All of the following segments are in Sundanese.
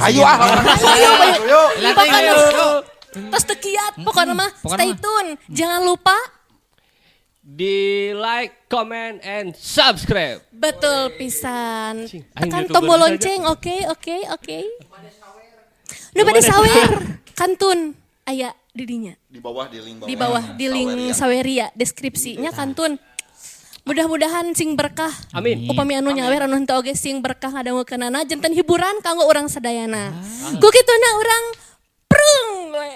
Ayo ah. Ayo, Ayo. Pokoknya tos teu kiat, pokoknya mah Pokoknya stay mah. tune. Jangan lupa Di like, comment, and subscribe. Betul pisan. Cing, aing Tekan YouTuber tombol saja. lonceng, oke. Nu bade sawer, kantun aya di dinya. Di bawah di link bawah. Di bawah di link Saweria. Saweria deskripsinya kantun. Mudah-mudahan sing berkah. Amin. Upami anu nyawer anu henteu oge sing berkah ngadangukeunana janten hiburan kanggo urang sadayana. Ku kituna urang prung we.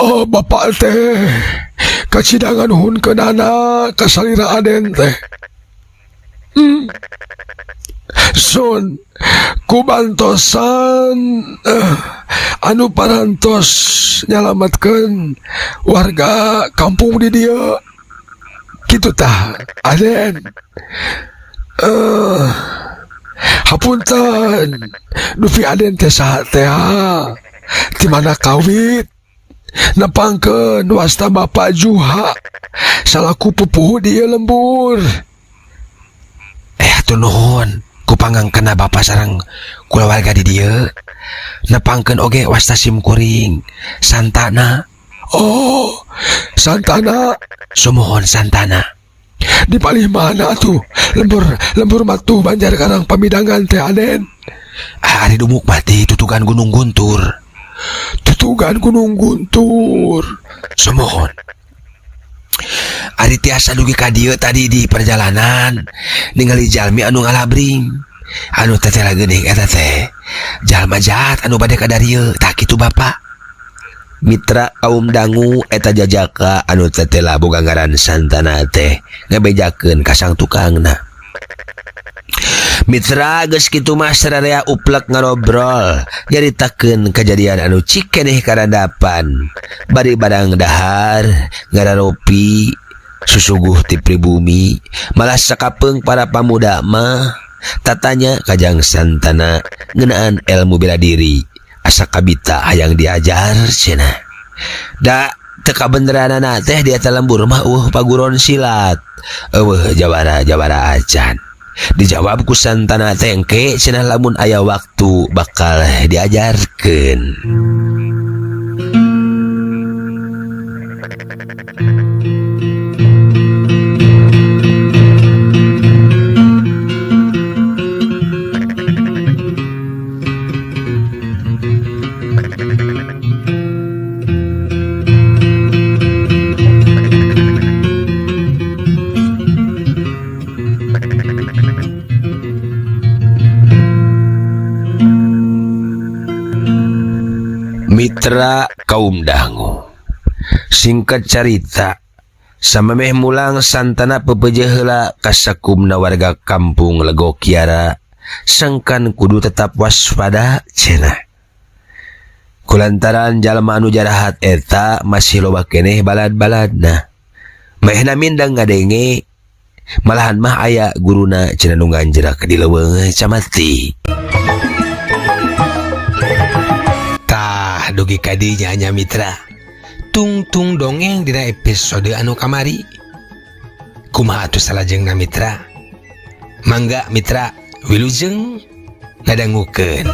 Oh bapak teh kacidangan nuhunkeunana ka salira Aden teh. Sun kubantosan anu parantos nyalametkeun warga kampung di dieu. Kitu tah Aden. Hapunten dupi Aden teh saha teh di mana kawit nepangkeun wasta Bapak Juha salaku pupuhu di ieu lembur. Atuh nuhun ku pangangkeunna Bapak sareng kulawarga di dieu. Nepangkeun oge wasta sim kuring Santana. Oh, Santana. Sumuhun Santana. Di palih mana tuh lembur lembur matuh Banjar Karang Pamidangan teh Aden? Ah, ari dumuk mati tutugan Gunung Guntur. Tutugan Gunung Guntur. Sumuhun. Ari tiasa dugi ka dieu tadi di perjalanan ningali jalmi anu ngalabring. Anu teteh geuning eta teh. Jalma jahat anu bade ka darieu tah kitu Bapak. Mitra kaum dangu eta jajaka anu tetela boga ngaran Santana teh ngabejakeun ka sang tukangna. Mitra geus kitu mah sararea uplek ngarobrol nyaritakeun kajadian anu cikeneh karandapan. Bari barang dahar ngararopi susuguh ti pribumi malah sakapeung para pamuda mah tatanya kajang Santana ngeunaan ilmu bela diri asa kabita hayang diajar cenah. Da teu kabeneranana teh di eta lembur mah eueuh paguron silat eueuh jawara-jawara acan. Dijawab ku Santana teh engke cenah lamun aya waktu bakal diajarkeun. Mitra kaum dangu. Singkat carita, samemeh mulang Santana pepeje heula ka sakumna warga kampung Lego Kiara, sangkan kudu tetap waspada cenah. Kulantaran jalma anu jarahat eta masih loba keneh balad-baladna. Mehna mindang ngadenge, malahan mah aya guruna cenah nu nganjrak di leuweung camati. Tah dugi ka dinya nya mitra. Tungtung dongeng dina episode anu kamari. Kumaha atuh salajengna mitra? Mangga mitra wilujeng ngadangukeun.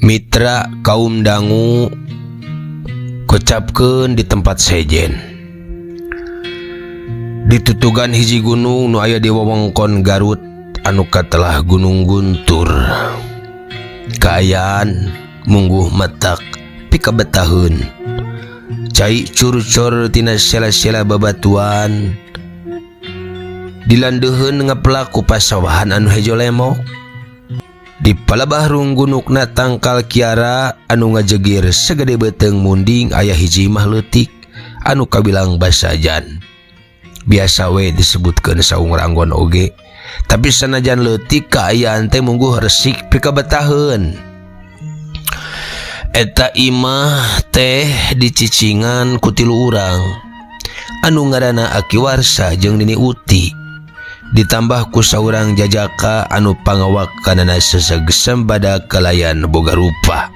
Mitra kaum dangu kocapkeun di tempat sejen. Ditutugan hiji gunung nu aya di wewengkon Garut anu katelah Gunung Guntur. Kaayaan mungguh matak pikabetaheun. Cai curcor tina sela-sela babatuan. Dilandeuheun ngeplak ku pasawahan anu hejo lemok. Di palebah runggunukna tangkal kiara anu ngajegir segede beuteung munding aya hiji imah leutik Anu kabilang basajan biasa we disebutkeun saung ranggon oge, tapi sanajan leutik kaayaan teh mungguh resik pikabetaheun. Eta imah teh dicicingan ku tilu urang anu ngaranna Aki Warsa jeung Nini Uti, ditambah ku saurang jajaka anu pangawakanana seseg sembada kalayan boga rupa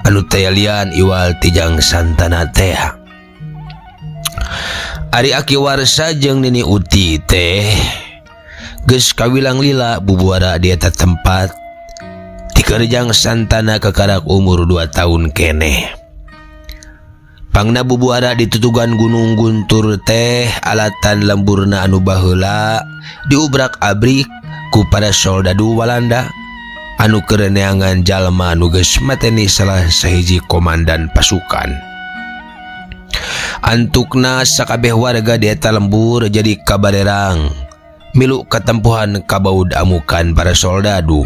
anu taya lian iwal ti Jang Santana teh. Ari Aki Warsa jeung Nini Uti teh geus kawilang lila bubuara di eta tempat ti keur Jang Santana kakarak umur 2 tahun keneh. Pangna bubuara di tutugan Gunung Guntur teh alatan lemburna anu baheula diubrak-abrik ku para soldadu Walanda anu keur neangan jalma anu geus mateni salah sahiji komandan pasukan. Antukna sakabeh warga di eta lembur jadi kabarerang milu katempuhan kabaud amukan para soldadu,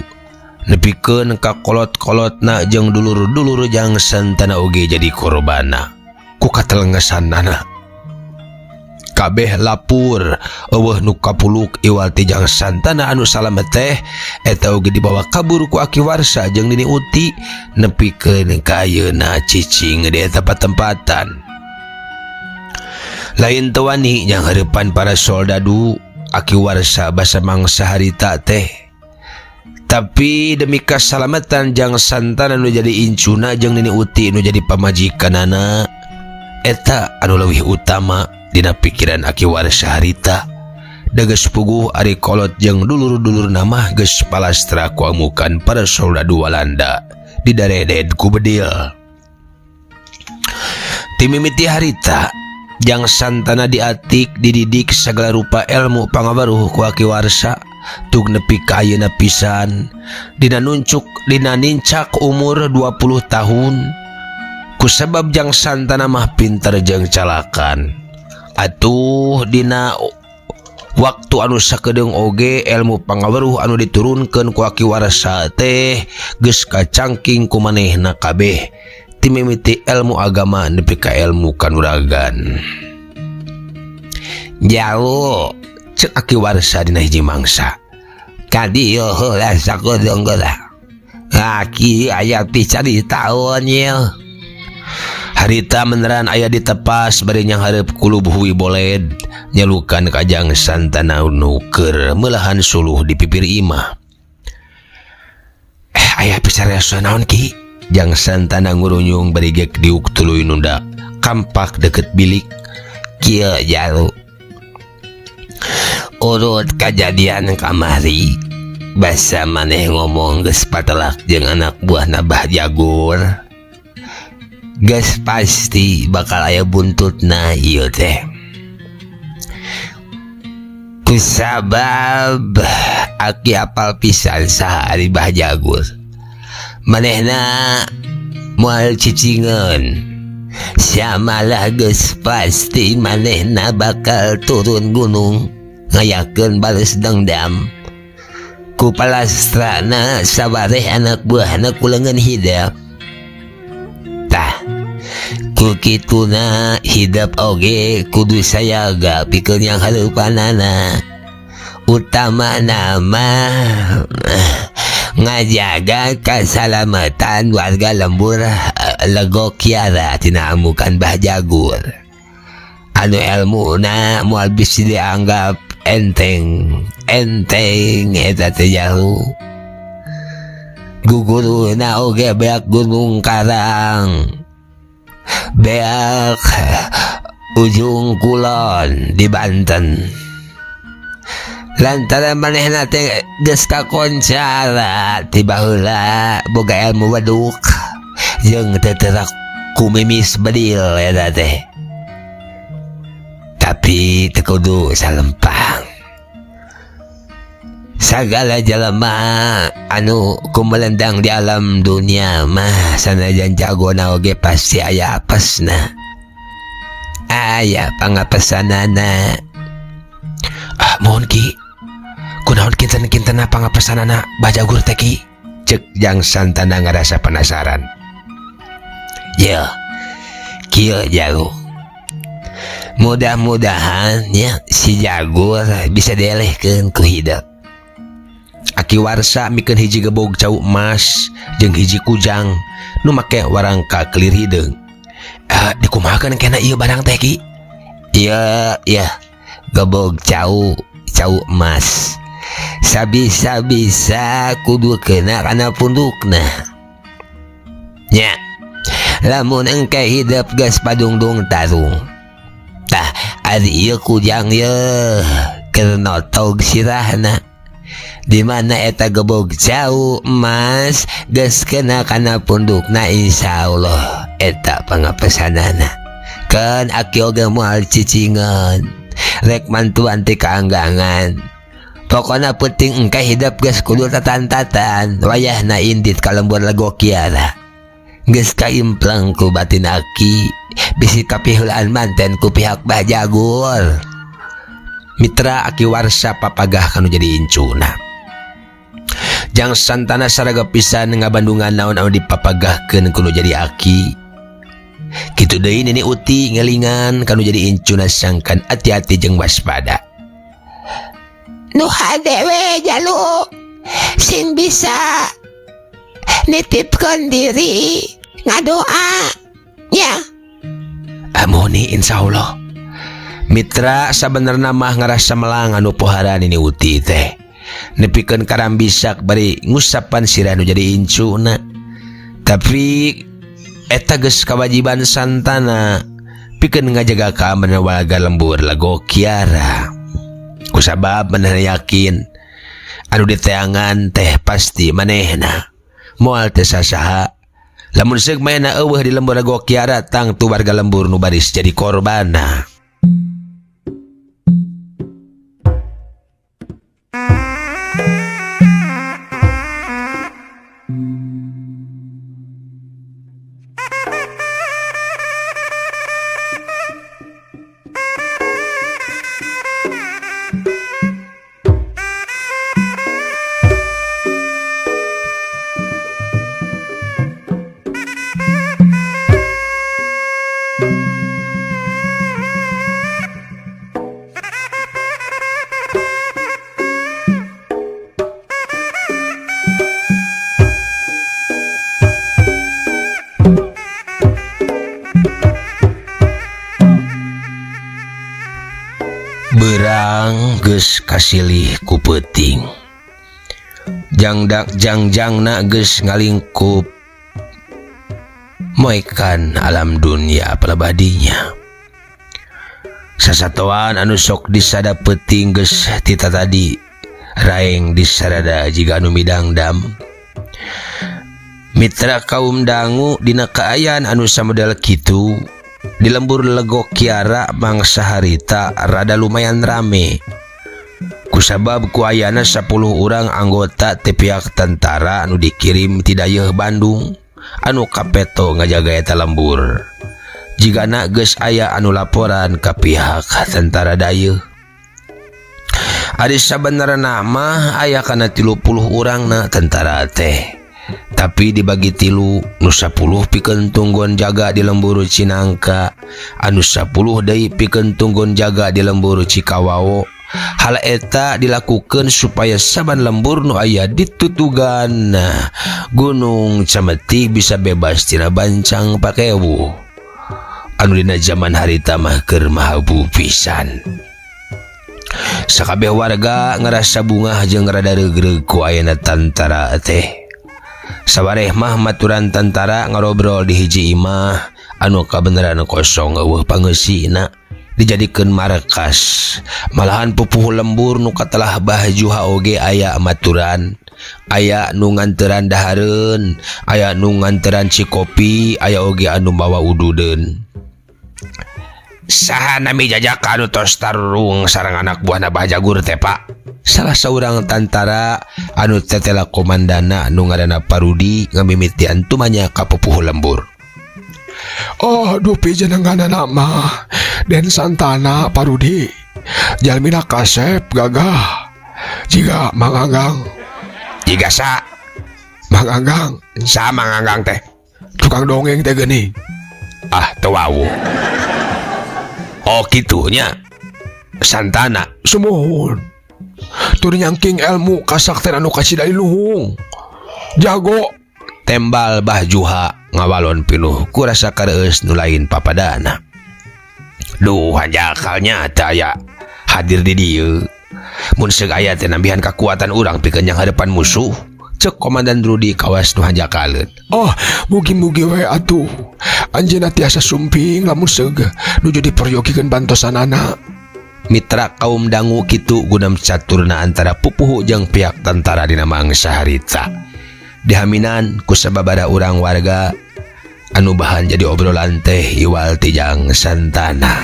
nepikeun ka kolot-kolotna jeung dulur-dulur Jang Santana oge jadi korbana ku katelengesanana. Kabeh lapur, euweuh nu kapuluk iwal ti Jang Santana anu salamet teh. Eta oge dibawa kabur ku Aki Warsa jeung Nini Uti, nepikeun ka ayeuna cicing di eta patempatan. Lain teu wani nyanghareupan para soldadu Aki Warsa basa mangsa harita teh, tapi demi keselamatan Jang Santana nu jadi incuna jeung Nini Uti nu jadi pamajikanana, eta anu leuwih utama dina pikiran Aki Warsa harita. Da geus puguh ari kolot jeung dulur-dulurna mah geus palastra ku amukan para soldadu Walanda didareded ku bedil. Ti mimiti harita Jang Santana diatik, dididik segala rupa ilmu pangaweruh ku Aki Warsa tug nepi ka ayeuna pisan dina nuncuk dina nincak umur 20 tahun. Kusabab Jang Santana mah pinter jeung calakan, atuh dina waktu anu sakedeung oge ilmu pangaweruh anu diturunkeun ku Aki Warsa teh geus kacangking ku manehna kabeh, ti mimiti ilmu agama nepi ka ilmu kanuragan. "Jauh," cek Aki Warsa dina hiji mangsa, "Kadieu heula sakedeung geura. Aki aya picaritaeun ieu." Harita meneran aya ditepas bari nyanghareup kulub hui boled nyelukan ka Jang Santana nu keur meulahan suluh di pipir imah. "Eh, aya picariosan naon, Ki?" Jang Santana ngurunyung bari gek diuk tuluy nunda kampak deket bilik. "Kieu, Jalu. Urut kajadian kamari, basa maneh ngomong geus patelak jeung anak buah Bah Jagur. Geus pasti bakal aya buntutna ieu teh. Kusabab Aki apal pisan saha ari Bah Jagur. Manehna moal cicingeun. Samalah geus pasti manehna bakal turun gunung ngayakeun bales dendam. Ku palastrana sawareh anak buahna ku leungeun hidep. Tah, ku kituna hidep oge kudu sayaga pikeun nyanghareupanana. Utamana mah ngajaga keselamatan warga lembur Legok Kiara tina amukan Bah Jagur. Anu elmuna moal bisa dianggap enteng enteng eta teh, jauh. Guguruna oge beak Gunung Karang, beak Ujung Kulon di Banten. Lantaran manehna teh geus kakoncara ti baheula boga ilmu weduk jeung teu terak ku mimis bedil eta teh. Tapi teu kudu salempang. Sagala jalma anu kumelendang di alam dunia mah sanajan jagona oge pasti aya apesna. Aya pangapesanana." "Ah, mohon, Ki. Kunaon kinten-kintena pangapesanana Bah Jagur teh, Ki?" cek Jang Santana ngarasa penasaran. "Ya, kieu, Jalu. Mudah-mudahan ya si Jagur bisa dielehkeun ku hidep. Aki Warsa mikeun hiji gebog cau emas jeung hiji kujang nu make warangka kelir hideung. Dikumahakeun kena ieu barang teh Ki? Iya, ya. Gebog cau cau emas. Sabisa-bisa kudu kena kana pundukna. Nya. Lamun engke hidep geus padungdung tarung. Tah, ari ieu kujang ye keur notog sirahna. Di mana eta gebog cau emas geus kena kana pundukna, insyaallah eta pangapesanana. Keun aki oge moal cicingan. Rek mantuan ti kaanggangan. Pokona penting engke hidep geus kudu tatan-tatan wayahna indit ka lembur Legok Kiara. Geus kaimpleng ku batin aki bisi kapiheulaan manten ku pihak Bah Jagur. Mitra Aki Warsa papagah kanu jadi incuna. Jang Santana saraga pisan ngabandungan naon anu dipapagahkeun kudu jadi aki. Kitu deui Nini Uti ngelingan kanu jadi incuna sangkan hati-hati jeung waspada. Nu hade we jalu sing bisa nitipkeun diri ngadoa nya. Amoni insyaallah. Mitra sabenerna mah ngarasa melang anu pohara Nini Uti teh. Nepikeun karambisak bari ngusapan sirah nu jadi incuna. Tapi eta geus kawajiban Santana pikeun ngajaga keamanan warga lembur Legok Kiara. Kusabab manehna yakin anu diteangan teh pasti manehna. Moal teh sasaha. Lamun seuk manehna eueuh di lembur Legok Kiara tangtu warga lembur nu baris jadi korbanna. Berang geus kasilih ku peuting. Jangdak jangjangna geus ngalingkup moekan alam dunia palebadinya. Sasatoan anu sok disada peuting geus tita tadi raeng disarada jiga anu midangdam. Mitra kaum dangu dina kaayaan anu samodel kitu di lembur Legok Kiara mangsa harita rada lumayan rame. Kusabab ku ayana 10 urang anggota ti pihak tentara anu dikirim ti dayeuh Bandung anu kapeto ngajaga eta lembur. Jigana geus aya anu laporan ka pihak tentara dayeuh. Ari sabenerna mah aya kana 30 urangna tentara teh. Tapi dibagi tilu, nu 10 pikeun tunggon jaga di lembur Cinangka, anu 10 deui pikeun tunggon jaga di lembur Cikawao. Hal eta dilakukeun supaya saban lembur nu aya ditutugan Gunung Cemeti bisa bebas tina bancang pakewu. Anu dina zaman harita mah keur mahabu pisan. Sakabeh warga ngarasa bungah jeung rada regreg ku ayana tantara teh. Sabareh mah maturan tantara ngarobrol di hiji imah anu kabeneran kosong eueuh pangeusina dijadikeun markas. Malahan pupuhu lembur nu katelah Bah Juha oge aya maturan, aya nu nganteran dahareun, aya nu nganteran cikopi, aya oge anu mawa ududeun. Saha nami jajaka anu tos tarung sareng anak buahna Bah Jagur teh Pak? Salah saurang tantara anu tetela komandana nu ngaranna Parudi ngamimitian tumanya ka pupuhu lembur. Oh, dupi jenenganana mah Den Santana Parudi. Jalmina kasep gagah. Jiga Mang Anggang. Jiga sa? Mang Anggang. Sa Mang Anggang teh? Tukang dongeng teh geuning. Ah, teu wawuh. Oh kitu nya Santana. Sumuhun tur nyangking ilmu kasaktian anu kacida luhung jago. Tembal Bah Juha ngawalon pinuh ku rasa kareueus nu lain papadana. Duh hanjakalnya teu aya hadir di dieu. Mun seug aya teh nambihan kakuatan urang pikeun nyanghareupan musuh. Cek Komandan Rudi kawas nu hanjakaleun. Oh mugi-mugi we atuh anjeunna tiasa sumping lamun seug nuju diperyogikeun bantosanana. Mitra kaum dangu kitu gunam caturna antara pupuhu jeung pihak tentara dina mangsa harita. Dihaminan ku sababaraha urang warga anu bahan jadi obrolan teh iwal ti Jang Santana.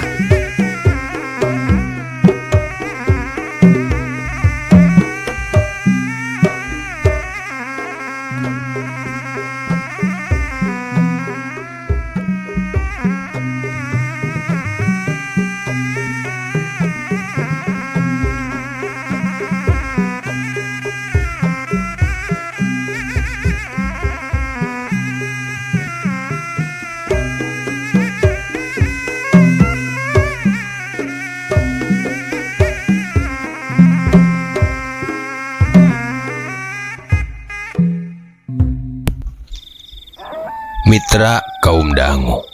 Mitra kaum dangu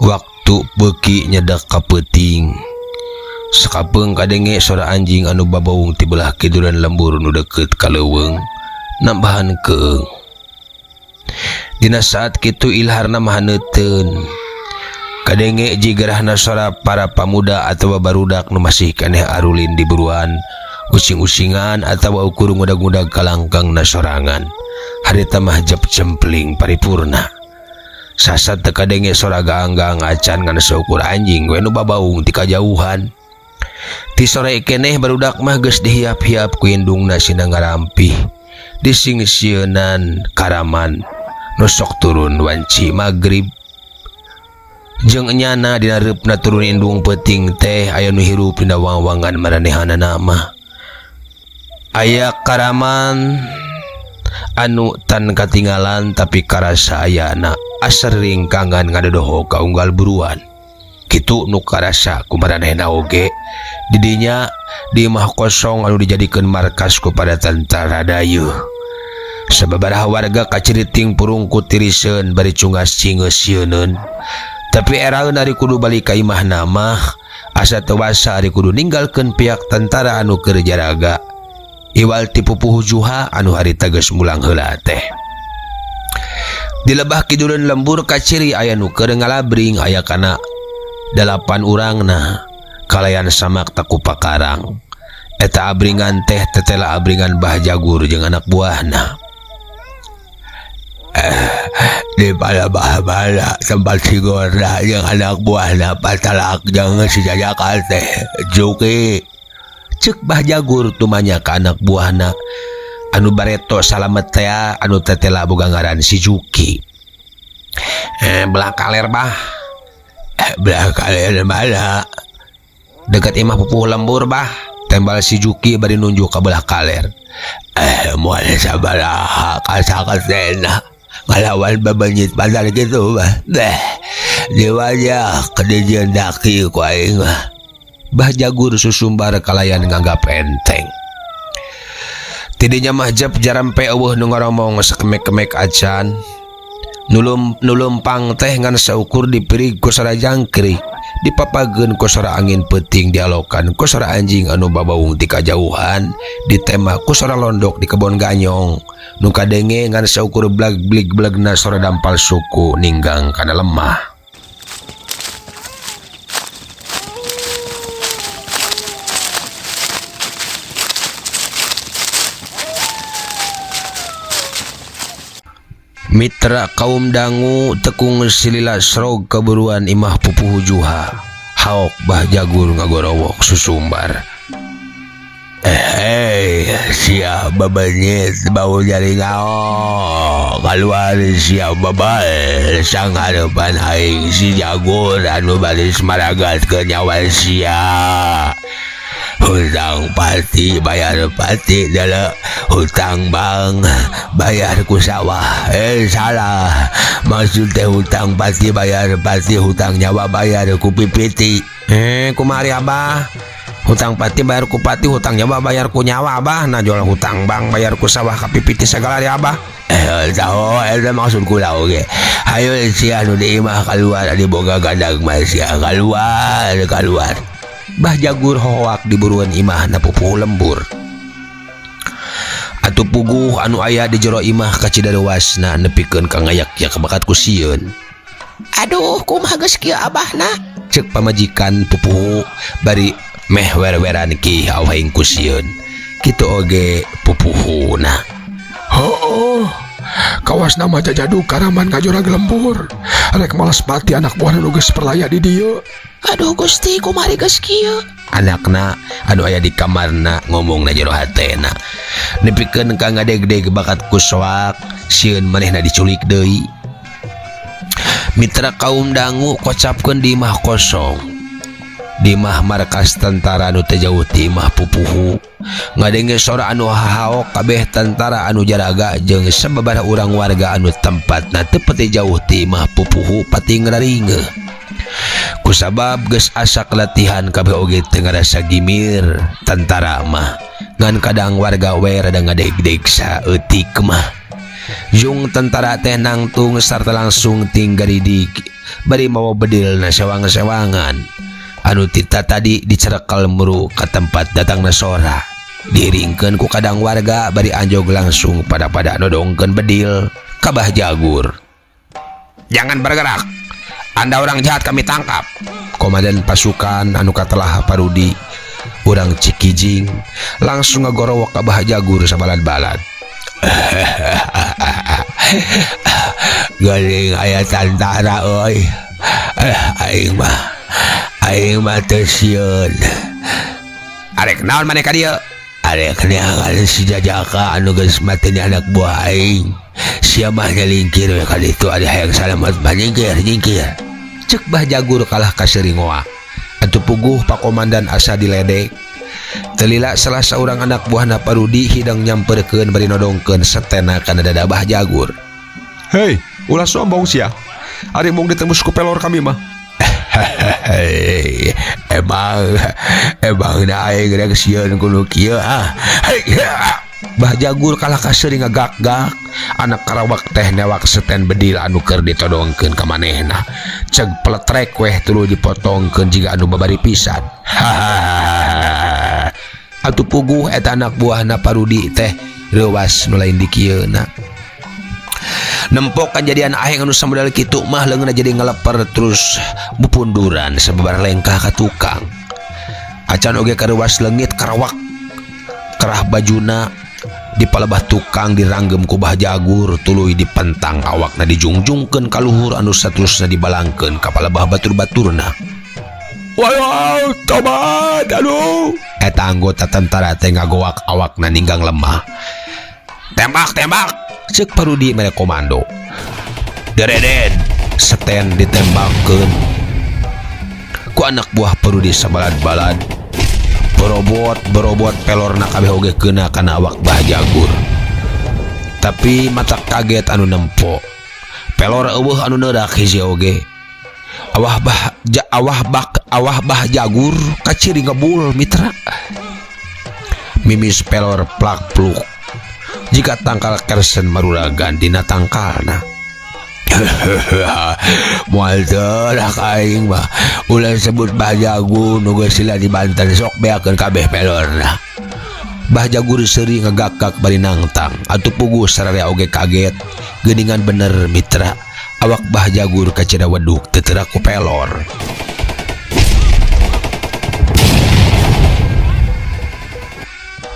waktu beuki nyedak ka peuting sakapeung kadenge sora anjing anu babaung ti belah kidulan lembur nu deukeut ka leuweung nambahan keung. Dina saat kitu ilharna mah haneuteun kadenge jigerahna sora para pamuda atawa barudak nu masih keneh arulin di buruan using-usingan atawa ukur ngudag-ngudag kalangkangna sorangan. Harita mah jep cempling paripurna. Sasat teu kadenge sora gaanggang acan ngan saukur anjing we nu babaung ti kajauhan. Ti sore keneh barudak mah geus dihiap-hiap ku indungna sina ngarampih. Disingsieunan karaman nu sok turun wanci magrib. Jeung enyana dina reupna turun indung peuting teh aya nu hirup dina wangwangan maranehanana mah. Aya karaman anu tan katinggalan tapi karasa ayana asa ringkangan ngadodoho ka unggal buruan. Kitu nu karasa ku maranehna oge. Didinya di imah kosong anu dijadikeun markas ku para tentara dayeuh. Sababaraha warga kaciriting purungkut tiriseun bari cungas cingeus sieuneun. Tapi eraeun ari kudu balik ka imahna mah asa teu wasa ari kudu ninggalkeun pihak tentara anu keur jaraga. Iwal ti pupuhu Juha anu harita geus mulang heula teh. Di lebah kiduleun lembur kaciri aya nu keur ngalabring aya kana 8 urangna kalayan samak taku pakarang. Eta abringan teh tetela abringan Bah Jagur jeung anak buahna. Di bala-bala tempat sigorna jeung anak buahna patalak jeung si jajakan teh Juki. Cek Bah Jagur tumanya ka anak buahna anu bareto salamet tea anu tetela boga ngaran si Juki. Belah kaler bah. Belah kaler mana? Dekat imah pupuh lembur bah. Tembal si Juki bari nunjuk ka belah kaler. Moal sabaraha kasakatena ngalawan babenyit pasar kitu bah. Beh, di wajah kedijieun daki ku aing mah. Bah Jagur susumbar kalayan nganggap enteng. Tidinya mah jep jarampe eueuh nu ngaromong sakemek-kemek acan. Nulum nulempang teh ngan saukur dipirig ku sora jangkrik, dipapageun ku sora angin peuting dialokan ku sora anjing anu babaung ti kajauhan, ditema ku sora londok di kebon ganyong. Nu kadenge ngan saukur blag blig blegna sora dampal suku ninggang kana lemah. Mitra kaum dangu tekung silila srog keburuan imah pupuhu Juha. Haok Bah Jagur ngagorowok susumbar. Sia babenyit bau jari ngao keluar sia babal sang harapan aing si Jagur anu baris maragat ke nyawa sia. Hutang pati bayar pati dala hutang bang bayar ku sawah. Salah maksud teh hutang pati bayar pati hutang nyawa bayar ku pipiti. Eh kumaha ari Abah hutang pati bayar ku pati hutang nyawa bayar ku nyawa Abah nah jual hutang bang bayar ku sawah kapipiti segala ari Abah eh tahu eta maksud kula oge hayo sia nu di imah kaluar adi boga gadag mah sia kaluar kaluar Bah Jagur hoak di buruan imah na pupuhu lembur atuh puguh anu aya di jero imah kacida dewasna nepikeun ka ngayak-yak bakat ku sieun. Aduh kumaha geus kieu abahna cek pamajikan pupuhu bari meh wer-weran ki awahing ku sieun kitu oge pupuhuna. Heuh, kawas nama jajadu karaman ngajorag lembur rek malas pati anak buah nu geus perlaya di dieu. Aduh Gusti kumaha geus kieu anakna anu aya di kamarna ngomong na jero hatena nepikeun ka ngadegdeg bakat ku soak sieun manehna diculik deui. Mitra kaum dangu kocapkeun di imah kosong di imah markas tentara anu teu jauh ti imah pupuhu ngadenge sora anu hahaok kabeh tentara anu jaraga jeung sababaraha urang warga anu tempatna teu pati jauh ti imah pupuhu pati ngararingeuh. Kusabab geus asak latihan kabeh oge teu ngarasa gimir tentara mah ngan kadang warga we rada ngadegdeg saeutik mah. Jung tentara teh nangtung sarta langsung tinggaridik bari mawa bedilna sewang-sewangan anu tita tadi dicerekal muru ka tempat datangna sora diringkeun ku kadang warga bari anjog langsung pada-pada nodongkeun bedil ka Bah Jagur. Jangan bergerak, Anda orang jahat kami tangkap. Komandan pasukan anu katelah Parudi urang Cikijing langsung ngagorowok ka Bah Jagur sabalad-balad. Geuning aya tantara euy. Aing mah teu sieun. Arek naon maneh ka dieu? Arek neangan si jajaka anu geus mati ni anak buah aing. Sia mah nyalingkir we ka ditu ari hayang salamet mah nyingkir nyingkir. Cek Bah Jagur kalah ka seuringoa. Atuh puguh Pak Komandan asa diledek. Telila salah saurang anak buahna Parudi hidang nyamperkeun bari nodongkeun setena kana dada Bah Jagur. Hei, ulah sombong sia. Ari mung ditembus ku pelor kami mah. Hei, emang da aing rek sieun ku nu kieu ah. Hei, Bah Jagur kalah ka seuri ngagak-gak. Anak karawak teh newak seten bedil anu keur ditodongkeun ka manehna. Ceg peletrek weh tuluy dipotongkeun jiga anu babari pisan. Atuh puguh eta anak buahna Parudi teh reuwas nu lain dikieuna. Nempok kajadian aing anu samodel kitu mah leungeunna jadi ngeleper terus bupunduran sababar lengkah ka tukang. Acan oge kareuwas leungit karawak kerah bajuna di palebah tukang diranggem ku Bah Jagur tuluy dipentang awakna dijungjungkeun ka luhur anu saterusna dibalangkeun ka palebah batur-baturna. Walau tobat aduh. Eta anggota tentara teh ngagoak awakna ninggang lemah. Tembak tembak cek Parudi mere komando. Dereden seten ditembakkeun ku anak buah Parudi sabalad-balad. Berobot pelorna kabeh oge keuna kana awak Bah Jagur. Tapi mata kaget anu nempo. Pelor eueuh anu neurak hiji oge. Awah Bah Jagur kaciri ngebul mitra. Mimis pelor plak pluk. Jika tangkal kersen maruragan dina tangkalna. Moal teu aing mah ulah sebut Bah Jagur nu geus sila di Banten sok beakeun kabeh pelorna. Bah Jagur seuri ngagakak bari nangtang atuh puguh sararea oge kaget geuningan bener mitra awak Bah Jagur kacida weduk teu teurak ku pelor.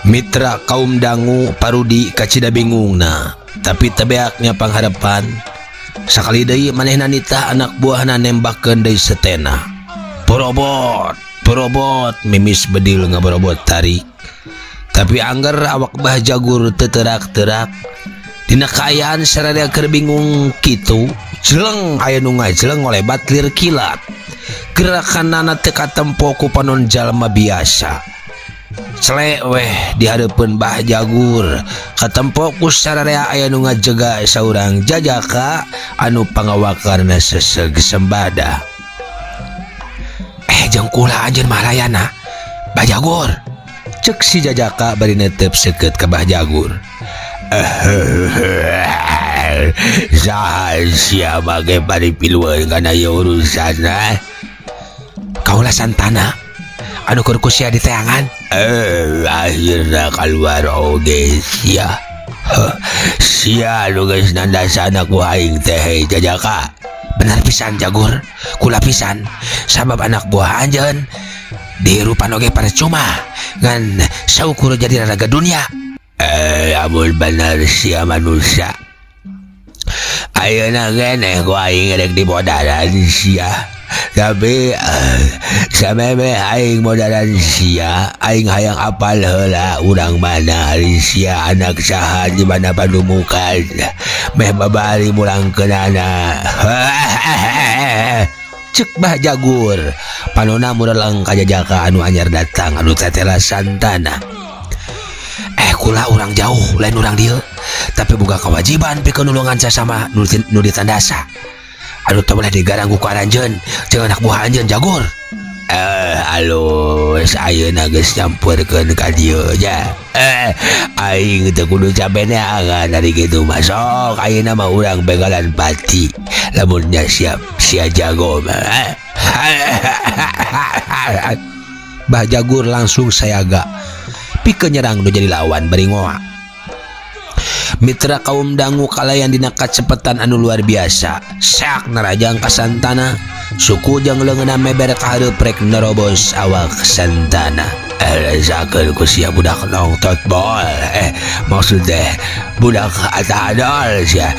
Mitra kaum dangu Parudi kacida bingungna tapi tebeaknya pangharapan. Sakali deui manehna nitah anak buahna nembakeun deui setena. Borobot, borobot mimis bedil ngaborobot tarik. Tapi angger awak Bah Jagur teu teurak-teurak. Dina kaayaan sararea keur bingung kitu, jeleng aya nu ngajleng ngolebat lir kilat. Gerakanana teu katempo ku panon jalma biasa. Celek weh di hareupeun Bah Jagur katempo ku sararea aya nu ngajega saurang jajaka anu pangawakarna seseg sembada. Jeung kula anjeun mah layana Bajagur cek si Jajaka bari netep seukeut ka Bah Jagur. Saha sia make bari piluan kana ieu urusan ah? Kaula Santana anu keur ku sia diteangan. Akhirna kaluar oge sia. Sia anu geus nandasana ku aing teh Jajaka. Bener pisan Jagur, kula pisan sabab anak buah anjeun dihirupan oge percuma ngan saukur jadi raraga dunia. Amun bener sia manusia. Ayeuna keneh ku aing rek dimodaran sia. Tapi samemeh aing modaran sia, aing hayang apal heula urang mana ari sia, anak saha, di mana padumukan, meh babari mulangkeunana. Cek Bah Jagur panona mureleng ka Jajaka anu anyar datang anu tetela Santana. Kula urang jauh, lain urang dieu, tapi boga kewajiban pikeun nulungan sasama nu nu ditandasa anu teu boleh digaranggu ku aranjeun jeung anak buah anjeun, Jagur. Alus, ayeuna geus nyamperkeun ka dieu nya. Aing teu kudu cape neangan ari kitu mah. Sok ayeuna mah urang begalan pati lamun nya siap sia jago mah. Bah Jagur langsung sayaga pikeun nyerang nu jadi lawan bari ngoa. Mitra kaum dangu kalayan dina kacepetan anu luar biasa. Seak narajang ka Santana, suku jeung leungeunna meber ka hareup rek nerobos awak Santana. Rasakeun ku sia budak nongtot bol. Maksud teh budak atadol sia.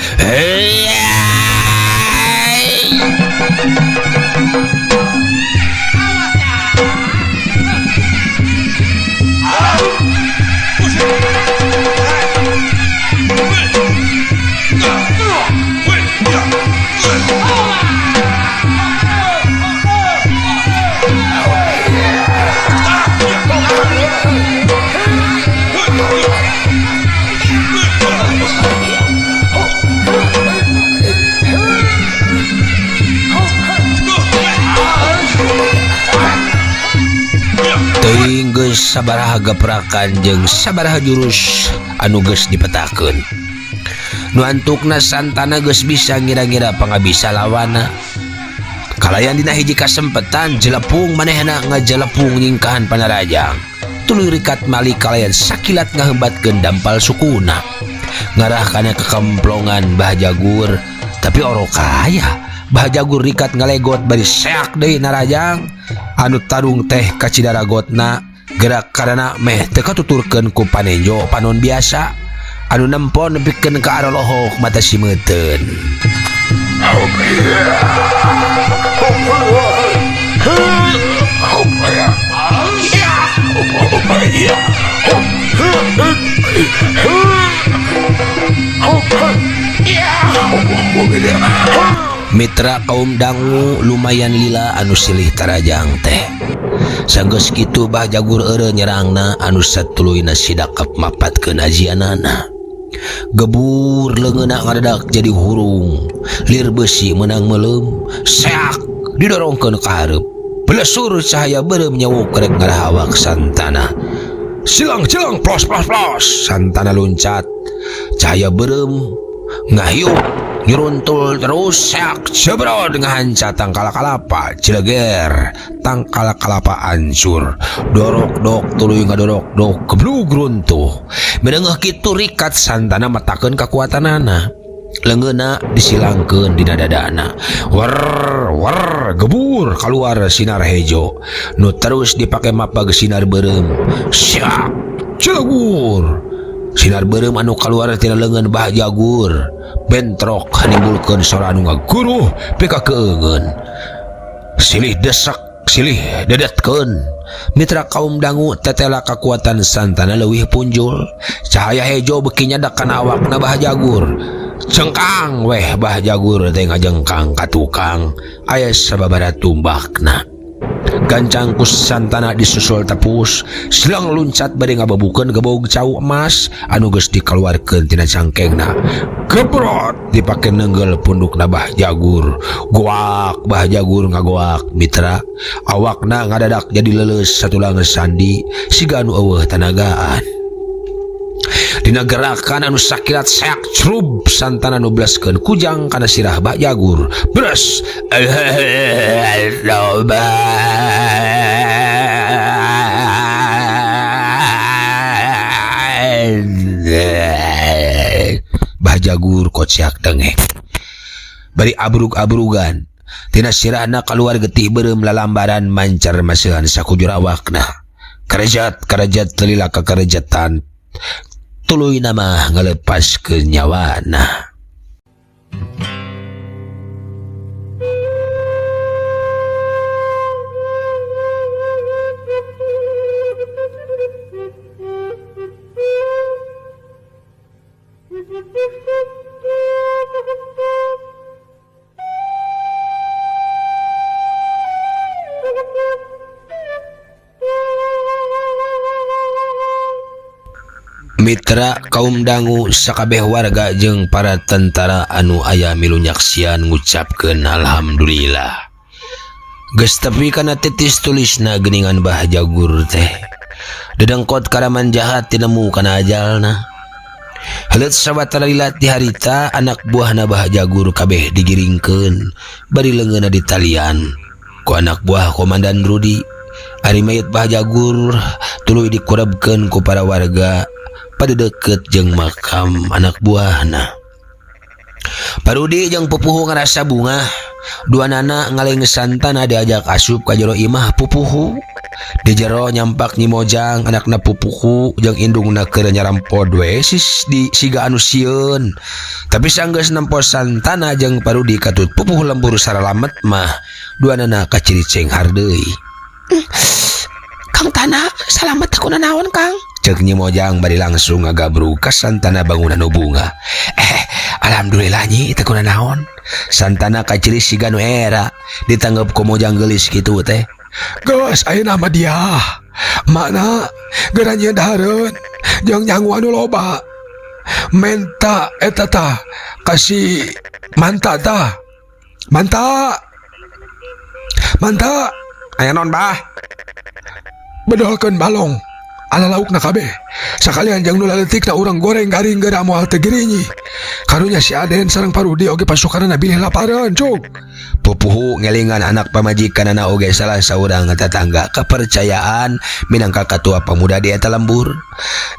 Teuing geus sabaraha geprakan jeung sabaraha jurus anu geus dipetakeun. Nu antukna Santana geus bisa ngira-ngira pangabisa lawana. Kalayan dina hiji kasempetan jelepung manehna ngajelepung nyingkahan panarajang. Tuluy rikat mali kalayan sakilat ngahembatkeun dampal sukuna. Ngarah kana kekemplongan Bah Jagur, tapi orok kaya. Bah Jagur rikat ngalegot bari seak deui narajang. Anu tarung teh kacidaragotna gerak karena meh teu katuturkeun ku panenjo panon biasa. Anu nempon nepikeun ka arolohok mata simeuteun. Mitra kaum dangu, lumayan lila anu silih tarajang teh. Sanggeus kitu Bah Jagur eureun nyerangna anu satuluyna sidakep mapatkeun ajianana. Gebur leungeunna ngadadak jadi hurung. Lir besi meunang meuleum, seak didorongkeun ka hareup. Belesur cahaya beureum nyawuk rek ngarah awak Santana. Silang silang plos plos plos, Santana luncat. Cahaya beureum ngahiup nyuruntul terus, seak jebrod ngahanca tangkal kalapa cileger, tangkal kalapa hancur, dorok dok tuluy ngadorok dok geblug runtuh. Menengah kitu rikat Santana matakeun kakuatanana, leungeunna disilangkeun dina dadana. Wer wer gebur keluar sinar hejo nu terus dipake mapag sinar beureum. Siak cilegur sinar beureum anu keluar tina leungeun Bah Jagur bentrok nimbulkeun sora anu ngaguruh pika keungeun. Silih desek silih dedetkeun. Mitra kaum dangu, tetela kakuatan Santana leuwih punjul. Cahaya hejo beuki nyadak kana awakna Bah Jagur. Cengkang weh Bah Jagur teh ngajengkang ka tukang aya sababaraha tumbakna. Gancang ku Santana disusul tepus, selang luncat bari ngababukeun gebog cau emas anu geus dikaluarkeun tina cangkengna. Gebrot dipake nenggel pundukna Bah Jagur. Goak Bah Jagur ngagoak mitra. Awakna ngadadak jadi leuleus satulang sandi siga anu eueuh tanagaan. Dina gerakan anu sakilat seak crub Santana nu blaskeun kujang kana sirah Bah Jagur. Bres. Bah Jagur kociak dengek. Bari abrug-abrugan tina sirahna kaluar getih beureum lalambaran mancar maseuhan sakujur awakna. Karejat karejat lila kakarejetan. Tuluy nama ngalepaskeun nyawana. Mitra kaum dangu sakabeh warga jeung para tentara anu aya milu nyaksian ngucapkeun alhamdulillah. Geus tepi kana titis tulisna geuningan Bah Jagur teh. Dedengkot karaman jahat tinemu kana ajalna. Heuleut sawatara lila ti harita anak buahna Bah Jagur kabeh digiringkeun bari leungeunna ditalian ku anak buah Komandan Rudi. Ari mayit Bah Jagur tuluy dikurebkeun ku para warga pada deket jeung makam anak buahna. Parudi jeung pupuhu ngarasa bungah, dua nana ngaleng Santana diajak asup ka jero imah pupuhu. Di jero nyampak Nyi Mojang anakna pupuhu jeung indungna keur nyarampod we sis di siga anu sieun. Tapi sanggeus nempo Santana jeung Parudi katut pupuhu lembur saralamet mah dua nana kaciriceng hardeui. Kang Tana, salamet aku nanaon Kang? Cek Nyi Mojang bari langsung ngagabrug ka Santana bangunan nu bunga. Alhamdulillah Nyi, teu kunanaon. Santana kaciri siga nu era ditanggep ku Mojang geulis kitu teh. Geus ayeuna mah dia. Makna geura nyieun dahareun jeung nyangu anu loba. Menta eta tah kasih manta tah. Manta. Manta. Aya naon bah? Bedolkeun balong ala laukna kabeh. Sakalian jeung nu laletikna urang goreng garing geura moal teu girinyi. Karunya si Aden sareng Parudi oge pasukanna bilih lapareun cuk. Pupuhu ngelingan anak pamajikanana oge salah saurang tetangga kepercayaan minangka katua pemuda di eta lembur.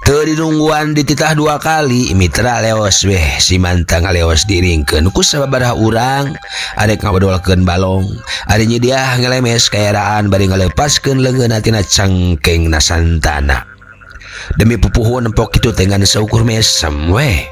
Teu dinungguan dititah dua kali mitra leos weh si mantang ngaleos diringkeun ku sababaraha urang arek ngabedolkeun balong. Ari Nyi Diah ngelemes kaeraan bari ngalepaskeun leungeunna tina cangkengna Santana. Demi pupuhu nempok kitu teh ngan saukur mesem weh.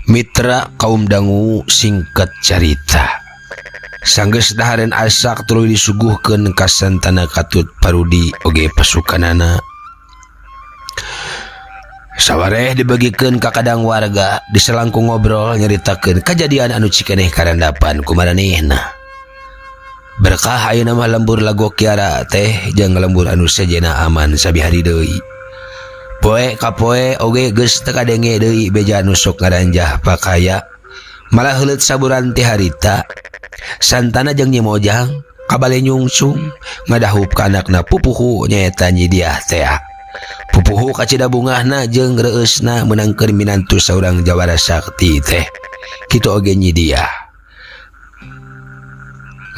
Mitra kaum dangu singkat carita. Sanggeus dahareun asak tuluy disuguhkeun ka Santana katut Parudi oge pasukanana. Sawareh dibagikeun ka kadang warga diselangkung ngobrol nyaritakeun kajadian anu cikeneh karandapan ku maranehna. Berkah ayeuna mah lembur Lago Kiara teh jeung lembur anu sejena aman sabihari deui. Poe ka poe oge geus teu kadenge deui beja nu sok ngaranjah pakaya. Malah heuleut saburan ti harita. Santana jeung Nyi Mojang kabale nyungsung ngadahup ka anakna pupuhu nyaeta Nyi Diah tea. Pupuhu kacida bungahna jeung reueusna meunangkeun minantu saurang jawara sakti teh. Kitu oge Nyi Diah.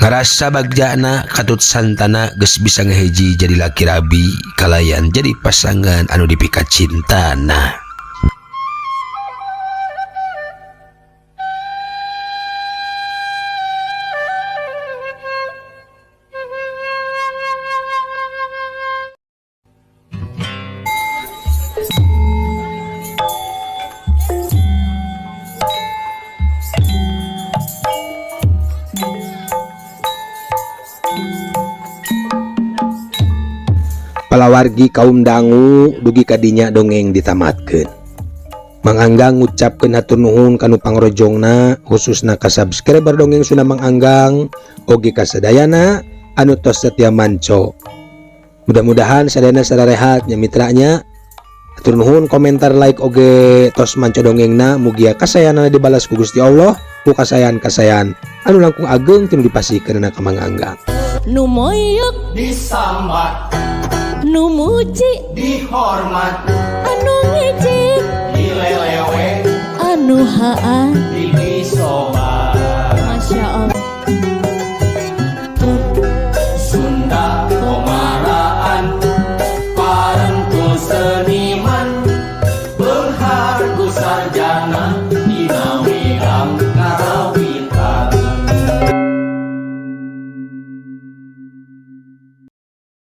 Ngarasa bagjana katut Santana geus bisa ngahiji jadi laki rabi kalayan jadi pasangan anu dipika cintana. Palawargi kaum dangu, dugi kadinya dongeng ditamatkeun. Mang Anggang ngucapkeun hatur nuhun kanu pangrojongna, khususna ka subscriber Dongeng Sunda Mang Anggang oge ka sadayana anu tos setia manco. Mudah-mudahan sadayana sararehat nya, mitranya. Hatur nuhun komentar, like, oge tos manco dongengna. Mugia kasayanana dibalas ku Gusti Allah ku kasayan-kasayan anu langkung ageng tinu dipasihkeun ka Mang Anggang. Nu moyok disambat, nu muji dihormat, anu ngejek dilelewe, anu haa.